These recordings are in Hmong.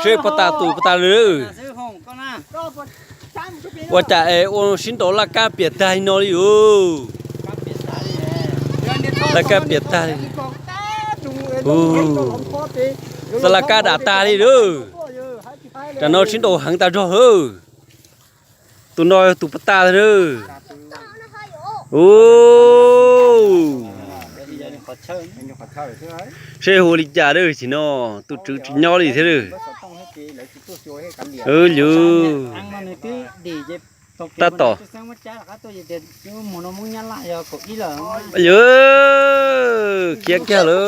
Seb puas tas tus puas tas li. Ua cas es ua sib nraus laj kab piam tag li no li os. Laj kab piam tag li. Xav laj kab dam tag li lawm. Tam no sib nraus heev tas zog lawm. Tus no yog tus puas tas lawm. Seb hu li cas lawm, tam no tus tswv tsis nyob li thiab lawm. Yus tab tom, yus khiav kiag lawm.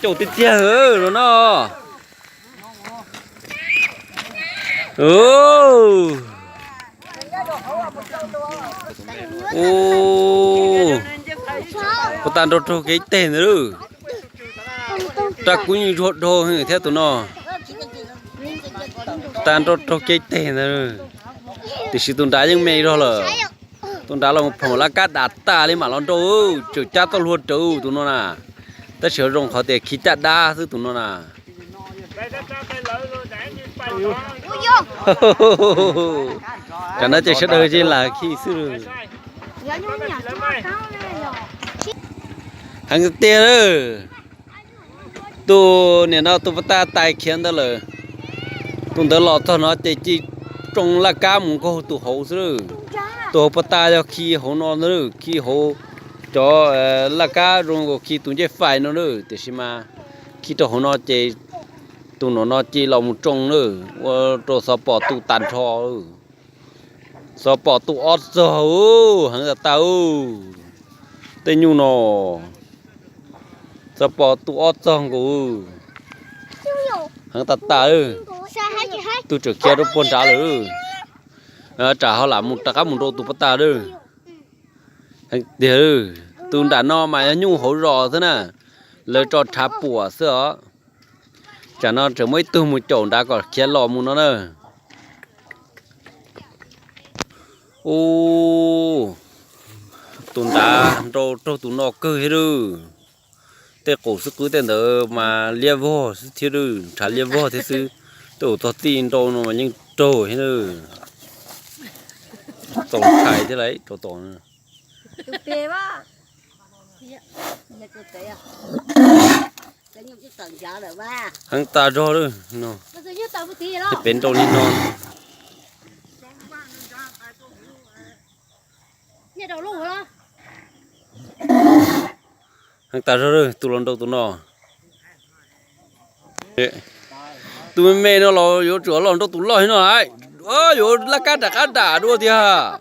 Caum tiag tiag los no. Puas tas nrau raug kev teg ntawd. Rab kub yeej zuag dhau thiab tus no. Puas tas nrau raug kev teg ntawd. Tiam sis tus nrad yeej me zog lawm. Tus nrad los phoom laj kab dam tas li mam los nrau, tseem cab tau luag rawv tus no na. Tab sis zoo qhov tias khi caj dab xwb tus no na. Tam no ces sawv daws ces lam khi xwb. Heev tiag. Tus niam no tus puas tas tais khiav ntawd lawm. Tus ntawd los txog no ces cia tsoo laj kab mus nkaug tus hauv xwb. Tus hauv puas tas yog khi hauv no ntag, khi hauv cov laj kab zoo nkaus khi tus ncej fais no na, tiam sis mas khi rau hauv no ces tus no no cia los mus tsoo na, ua rau xov pom tu tag nrho. Xov pom tu ob txog, heev tas tas. Tej nyuj no xov pom tu ob txog nkaus, heev tas tas. Tus tseem khiav rau puag nrad lawm. Tsam ho lam mus rov qab mus nrau tus puas tas lawm. Heev tiag. Tus nram no mas yog nyuj hauv zos xwb na, lawv tso tshav puam xwb os. Tsam no tseem muaj ib tug mus caum nrad kom khiav los mus no na. Ub, tus nrad nrau raug tus no kawg thiab lawm. Tej qaum xwb qwb tej ntawd mas liab vog xwb thiab lawm, ntshav liab vog thiab xwb. Tej uas txog txij nrau no mas yeej raug thiab lawm. Txaus ntshai thiab lauj, rau tom. Heev tas zog lawm no. Peb nrau li no. Heev tas zog lawm, tus los nrau tus no. Tus me me no los yuav tsum los nrau tus loj no lawm. Yuav laj kab rov qab dam dua tiag.